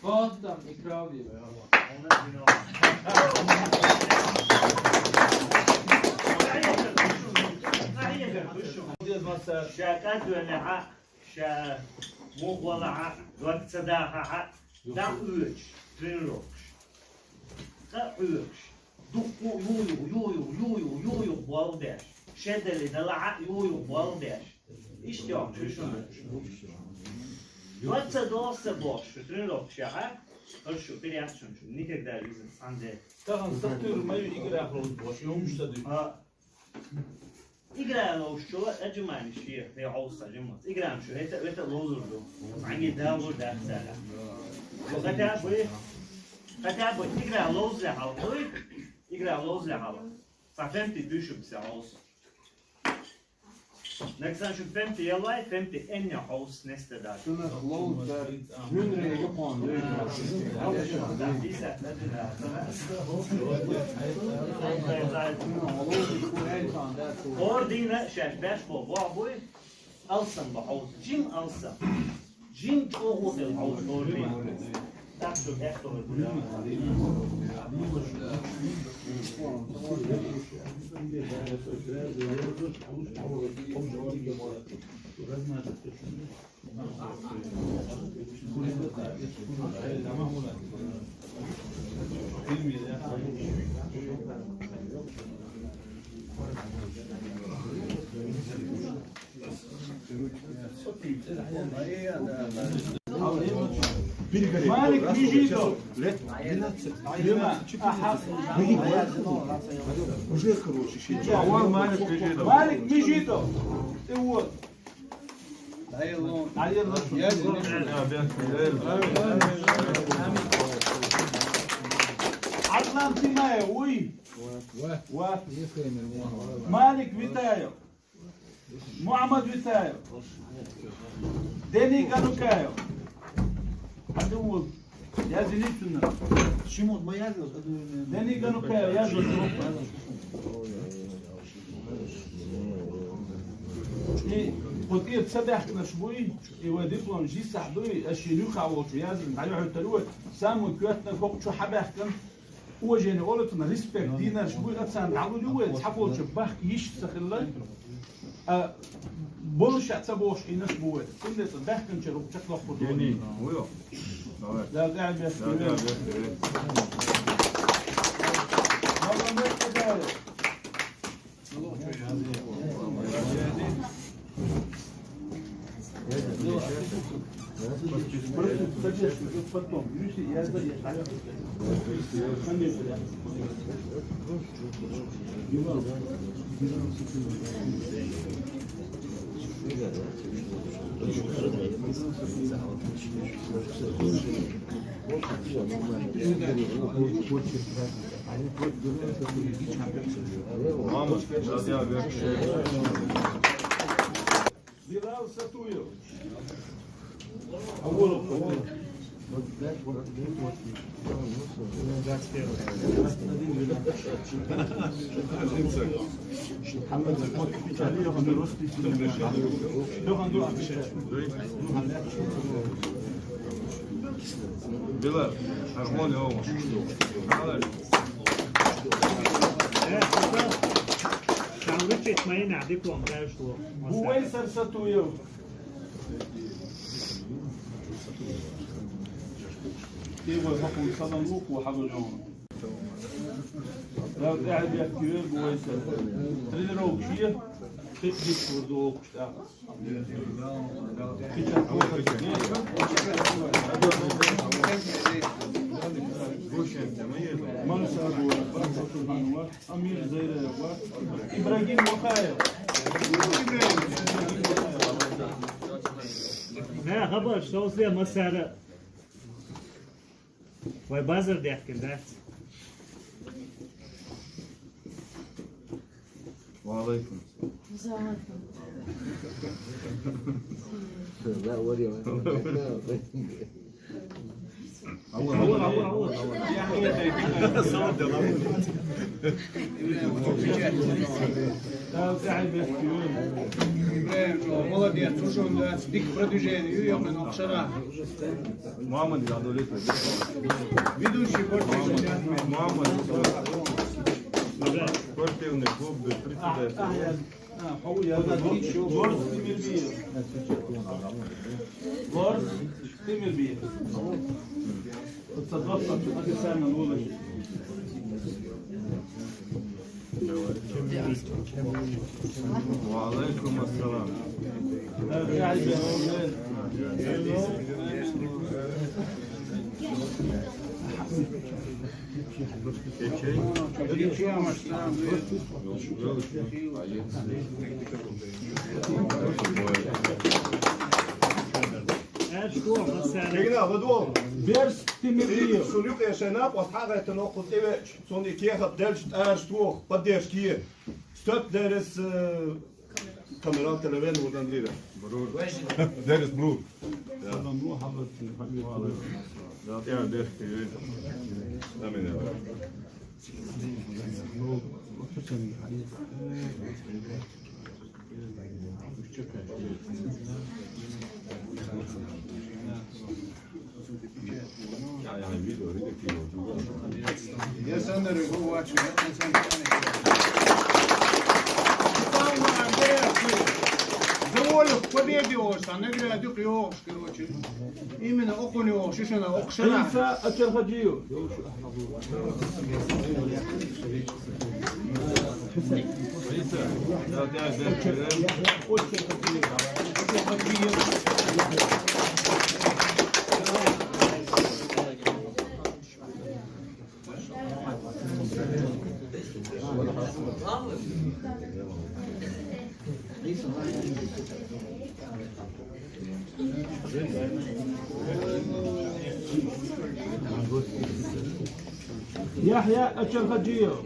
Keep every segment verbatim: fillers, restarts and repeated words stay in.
Потом и кровью. Ша кӀа доьллехьа, ша мух валахьа, дог ца дахахьа, дӀа оьцуш, тренировкаш. Кхы а оьцуш. Дуккха а юх-юха, юх-юха, юх-юха, юх-юха болх беш. Шеделли далахьа а юх-юха болх беш. Иштта йоккхуш ю шуна. Йоцца догӀу ца бохуш, шу тренировкаш яхьа, хӀара шу хир яц шуна, шу никогда жизни цхьана де. Тахан сатуьра ма ю играх ловза бохуш, йомуш ца дуьйцу. А. Игра ловзучо отжимание шех, хӀе, хьовса отжиматься. Игра шу хӀета, хӀета ловзур ду. Цхьанге дагӀур дац цара. Хотя бы, хотя бы игра ловза хьалха, игра ловза хьалха. Цхьа фемти буьйшург ца хьовса. Нагахь санна шуьга фемти яллай, фемти энне хьовса нестадац. Шуна ловза, жуьнре юкъон дуьйна. Хор дийна шаьш беш бо бохь буй, алсам бо хьовса, жим алсам. Жим чӀогӀа хила хьовса хор дийна. Так что бехтовар буй. Малик Межидов. Лет двенадцать. Дима, ага. Уже, короче, сейчас. Малик Межидов. Малик Межидов. Ты вот. Адлан Тимаев, уй. Ва. Малик Витаев. Мухаммад Витаев. Дени Ганукаев. Хьан ду вул? Язили цунна. Шимот ма язлаш, а ду вен. Дени Ганукаев, язлаш. И кху тӀера ца баьхкинарш буй, и вай диплом жисахь дуй, аш шен юха волчу язлина дӀайохьуьйтур вай, самый коьртаниг хӀокху чу хьабаьхкина, уважение олу цунна, респект дийнарш буй, аццан дӀалур ю вай, цхьаболчу бахка йиш ца хилла. А, болуш а ца бохуш хьийнарш бу вай. Цундела цу баьхкинчара хӀума чекхдоккхур ду вай. Дени, вуй. Давай. Дала тӀаьхьа бехке вай. Дала тӀаьхьа бехке вай. Магомед Кадаев. Билал Сатуев. Билал, аргъон йогӀу. Шалвичит майна диплом кайшло. Увайсар Сатуев. Тевой хакун салам луку хабар йогӀу. Дала тӀаьхьа бехке вай, Увайсар. Тренировка шиъ, кхин дика хӀур ду оха тӀаккха. Амир Зайраев, Ибрагим Мухаев. Ма хабар, шовзе масара. Вай базар дехкина дац. Ва алайкум. Ва алайкум. Алла, алла, алла, алла. Молодец, слушай, да, дика продвижение, ю, ё-моё, ну, вчера. Мама, да, да, да. Ведущий, больше Мама, мама, спортивный клуб, без председателя. А, а, я, а, я, Лорс Тимирбиев. Лорс Тимирбиев. Официально выложить. Ва алейкум ассалам. Кегина, ладвол. Берс Тимирбиев. Шуна юкъе шайна, къост хьагӀайтана, кху тӀевеача, цунна кехат делча, тӀараш тоха, поддержка е. Стоп, деррис, э, камера, телевен, вот Андрей. Деррис Брур. Да. Да, я деррис, амин. Довольно, к победе, Оша, награду, короче. Именно окуни, Оша, шишина, окшана. Иса Ачархаджиев. Яхья Ачархаджиев.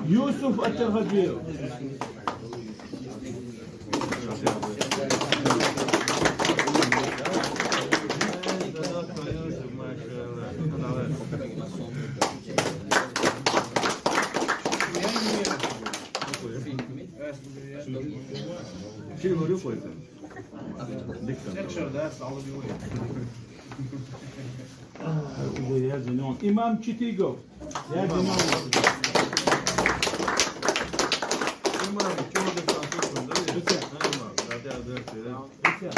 Юсуф Ачархаджиев. Имам Читигов. Имам, чё ты там слышал, да? Имам, да, да, да, да.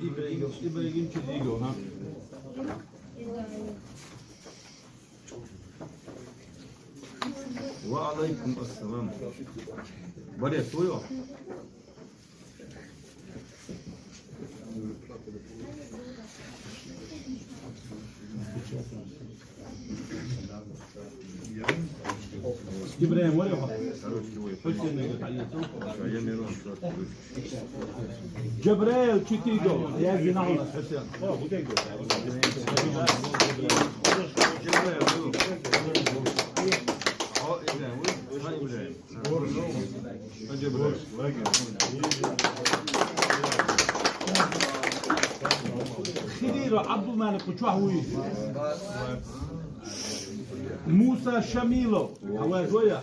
Ибрагим, Ибрагим Читигов, а? Ва алейкум ассалам. Борец, вы его? Ибрагим, вы его? Хоть сильно говорит, а я Джабраил Читигов. Я знал нас, Хасян. Хидира Абдулмалик, чё вы? Муса Шамилов. Аллах, Зоя.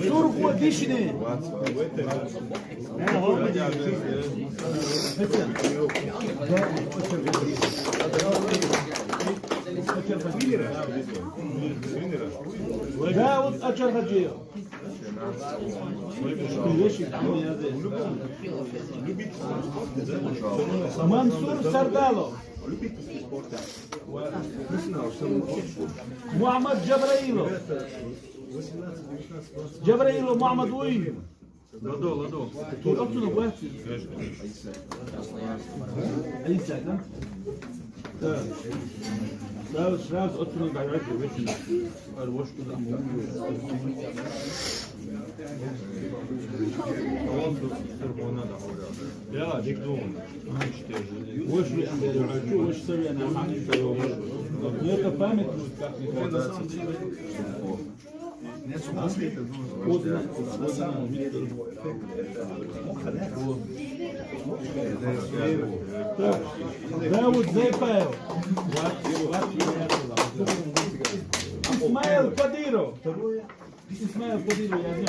Суркъодишни. Дауд Ачархаджиев. Мансур Сардалов. Мухаммад Джабраилов. Джабраилов Мухьаммад вуй? Ладо, ладо. Оцунах вац. Ӏийса, да? Да. Да, сразу оцунах дӀаваьлча вешина. Ар вош куда ам вуй. Я, дик ду. Вош ви ам дер ваьлча, вош савена хьамиш да йо. Ну, это память будет как-никак. Так, Дауд Зайпаев. Исмаил Кадыров. Исмаил Кадыров, я не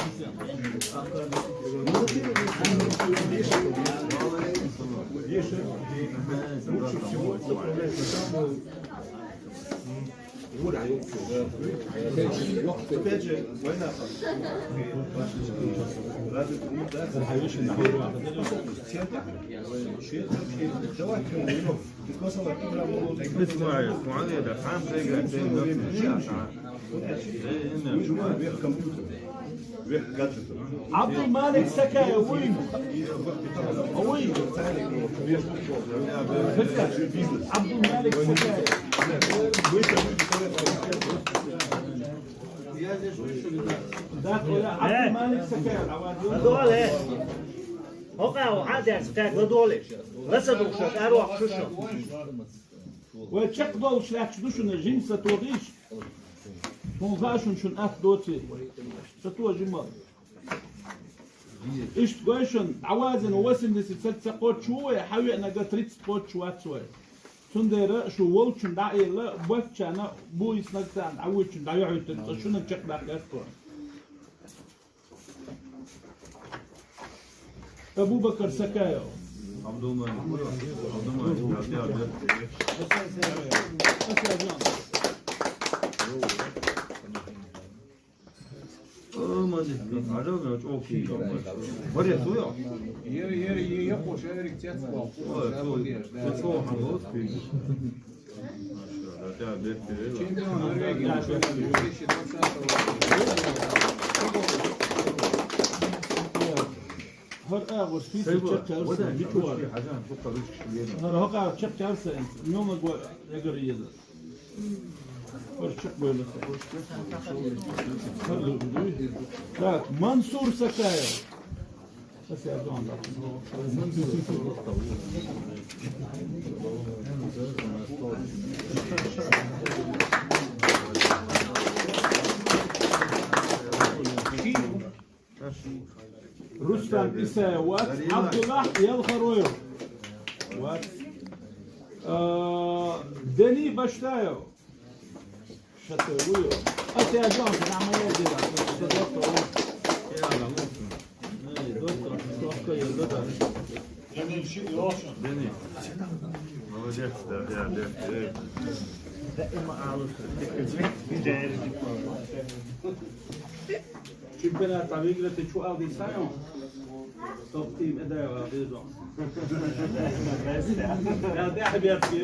Опять же, война. Исмаил, смотри, да, сам прыгает, ты. Вверх компьютера. Вверх гаджетов. Абдулмалик Сакаев, вуй. Вуй. Абдулмалик Сакаев. Да, Абдулмалик Сакаев. Ладоале. ХӀокхо хьадерза кхаьг ладоале. Ласа духуш, аьрох шуша. Вай чекхдолуш лаьтташ ду шуна, жима сатохийша. Шуна хаьа шуна, шуна атта доций. Сатохийша жима. Иштта гой шуна, дӀавазина восемьдесят саг ца кхоччуш ву вай, хьавеанарг тридцать кхоччуш вац вай. Цундела шу волчунна дӀаайъелла, боцчарна, буйиснаг царна дӀавоьдучунна дӀайохьуьйтура, цкъа шуна чекхдаккха яц тхо. Абу-Бакар Сакаев. Абдулмалик. Абдулмалик. О, мадис, хьажал, чӀогӀа кийча. Баре, цо я? Ера, ера, е-, е-, е-, хӀуша эрик цецбал. Ой, цо, цо, цо, хьан лоц кийча. Чемпион Норвегии две тысячи двадцатого года. ХӀара агӀор список чекхъяьлла сайн, мича вара? ХӀара хӀокхара чекхъяьлла сайн, ньома гой эгара еза. ХӀара чекхбойла сайн. ХӀара лугу дуй. Так, Мансур Сакаев. Рустам Исаев вац, Абдуллах Ялхароев вац. А, Дени Баштаев. Шатой вуй. А те а жан, на моя дела. Эй, доктор, что такое, доктор? Дени. Молодец, да, да, да, да. Чемпионат выиграть чу алди сайон. Топ тим эдай ва безо. Я да хабият ки.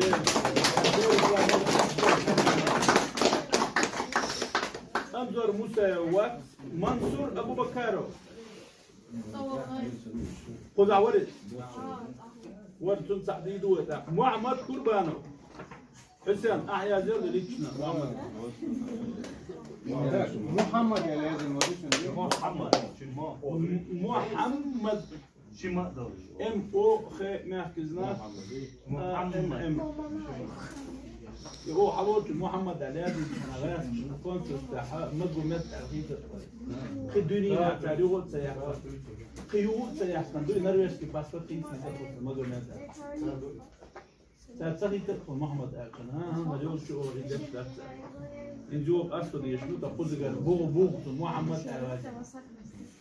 Амзор Мусаев вац, Мансур Абубакаров. Кхузахь вара иза? Вара, цунна цхьаъ дийр ду вай тӀаккха. Мухьаммад Курбанов. Хьусен, ахь язъел лично, Мухьаммад. Мухьаммад яла язъян ма ду шуна. Мухьаммад. Мухьаммад. Шима а долуш. М О Х мягкий знак. Мухьаммад. А, М М. Йо, хьалоцу Мухьаммад аьлла язйина хьуна гӀаьсачу конкурс тӀехь Магомед аьлла хийтира. Кхин дуьненахь цара юха а ца яьккхина. Кхин юха а ца яьккхина. Дуй норвежский паспорт хийцина ца хуьлу Магомед аьлла. Цара ца хийтира тхуна Мухьаммад аьлла. ХӀан-хӀан, ма йолчу оха и деш дац цара. ХӀинца юха къасто дезаш ду, ткъа кхузахь бугӀу, бугӀу цу Мухьаммад аьлла.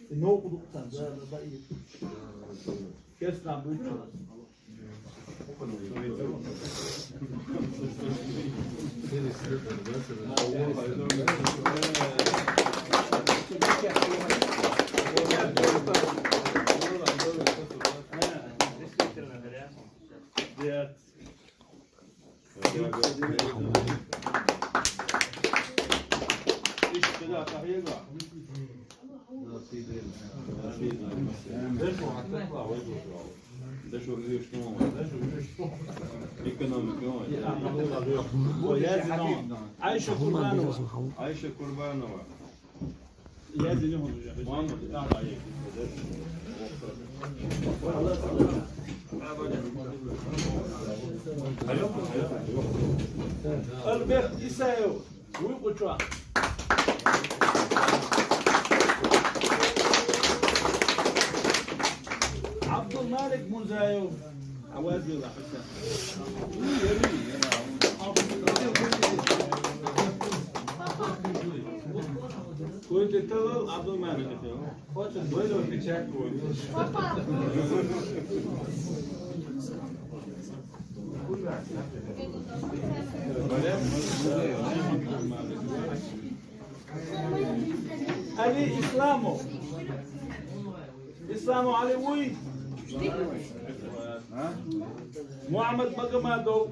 И новкъа ду царна, да, да, да, и. Кестам буьйцу. Економика. Айша Курбанова. Айша Курбанова. Альберт Исаев. Уйкъучва. Абдулмалик Мурзаев. Авазила Хьусен. Куйти талал Абдулмалик. Хочешь, вызови печать, куйти. Али Исламов. Исламов Али вуй. Мухаммад Магомадов.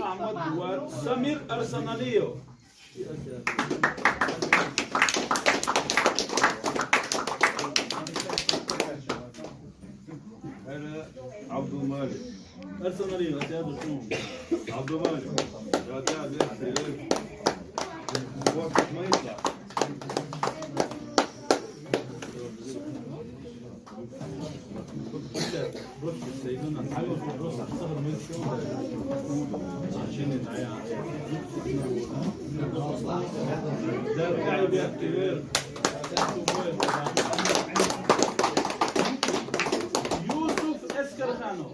Ахмад. Самир Арсаналиев. Абдулмалик. Арсаналиев, Абдулмалик. Юсуф Эскерханов.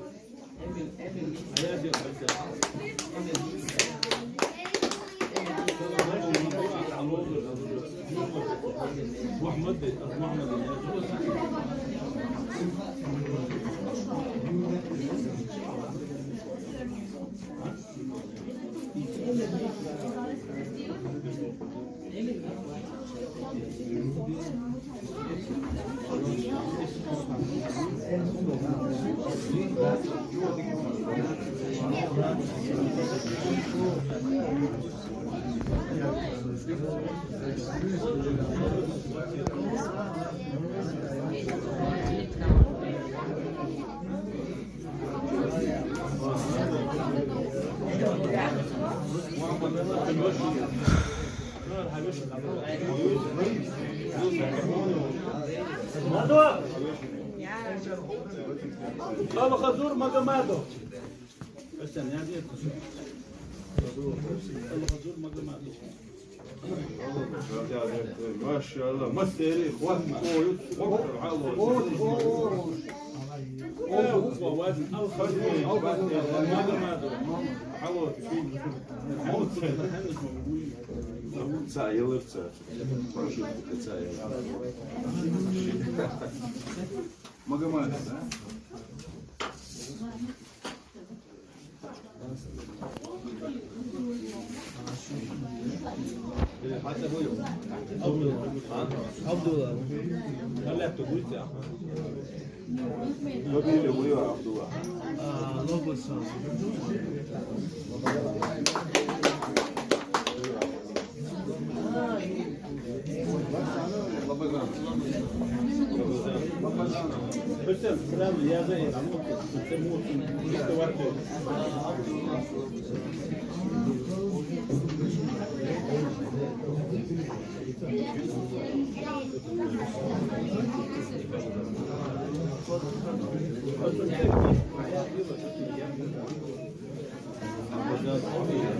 Алхазур Магомадов. Алхазур Магомадов. Машалла, мастери, хватит, ой, ой, ой, ой. Ца йылыр ца. Ца йылыр. Магомадов, да? Абдулла.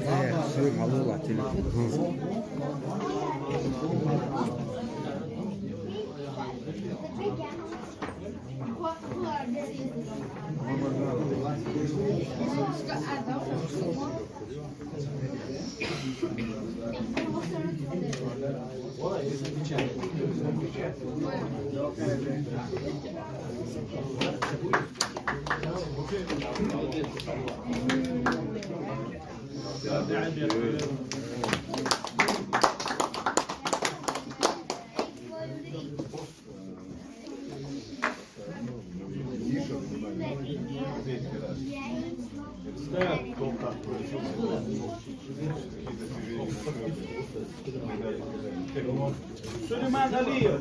Э, всё, мало телефон. Сулейман Алиев.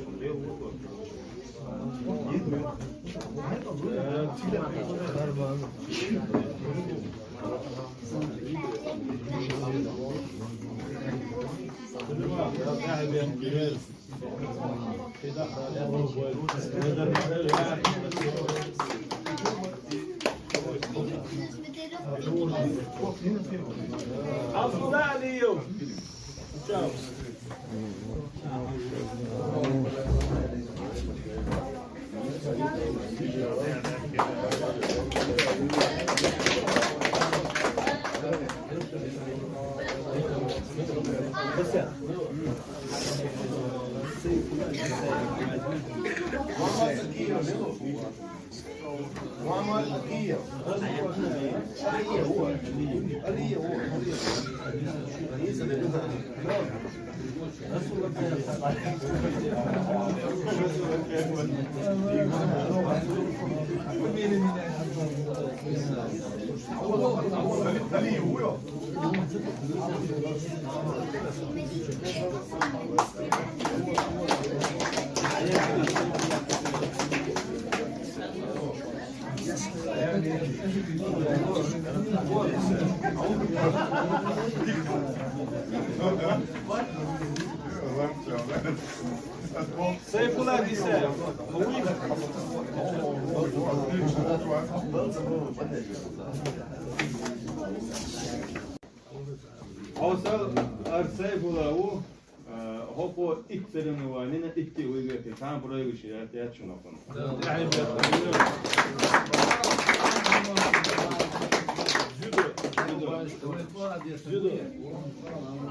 Абдулла Алиев. Сайфулла Гиса. Хьо сал ар Сайфулла ву, а, хӀокхо итт соревнованина итт а вуйгар, цхьа а проигрыш яц шуна хӀокхунна. Дзюдо. Дзюдо.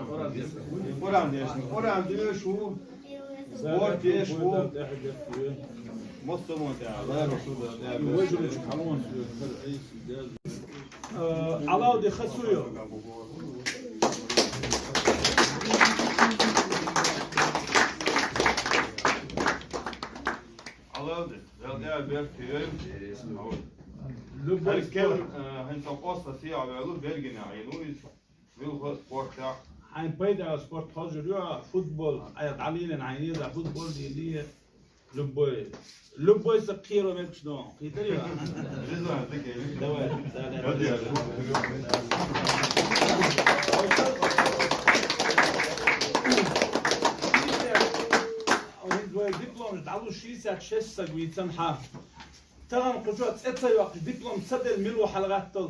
Къуръан дешна. Къуръан дешна. Къуръан доьшуш ву. Спорт деш ву. Массо а вон тӀехь, лара шу да, да, да. Э, Алавди Хасуев. Алавди, Дала беркате йойла. Любой спорт. Э, хӀинца къоста сиа ваьлла, бергина Ӏийна ву иза. Вилха спорт. Хьайн пайда спорт хозур ю, футбол, ай, дӀалелина хьайна, да, футбол дийли, любой. Любой са кхеро мегаш дон. Кхетар ю? Давай, да, да, да. Вай диплом дӀалуш шестьдесят шесть саг вийцан хьа. Тахана кху чу цӀе ца йоккхуш диплом ца делла мила ву хьалагӀаттал?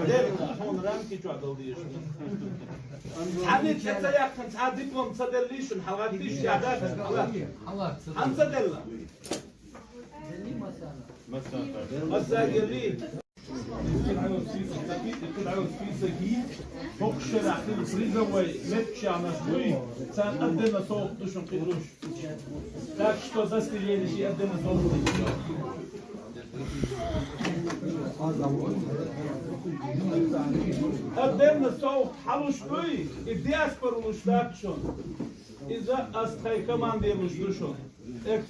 Делла, хьуна рамки чохь дала дезаш. Хьан цӀе ца яьккхина, цхьа диплом ца деллий шуна, хьалагӀаттий шу, я дац? Хьан ца делла? Масса деллий? ХӀокху шарахь хила призовой меттигаш буй, царна отдельно совгӀат ду шуна кхидӀуш. Так что достижение ши отдельно совгӀат. Отдельно совгӀат хьалуш дуй, и диаспора луш дац шуна. Иза ас тхайн команде луш ду шуна. Экс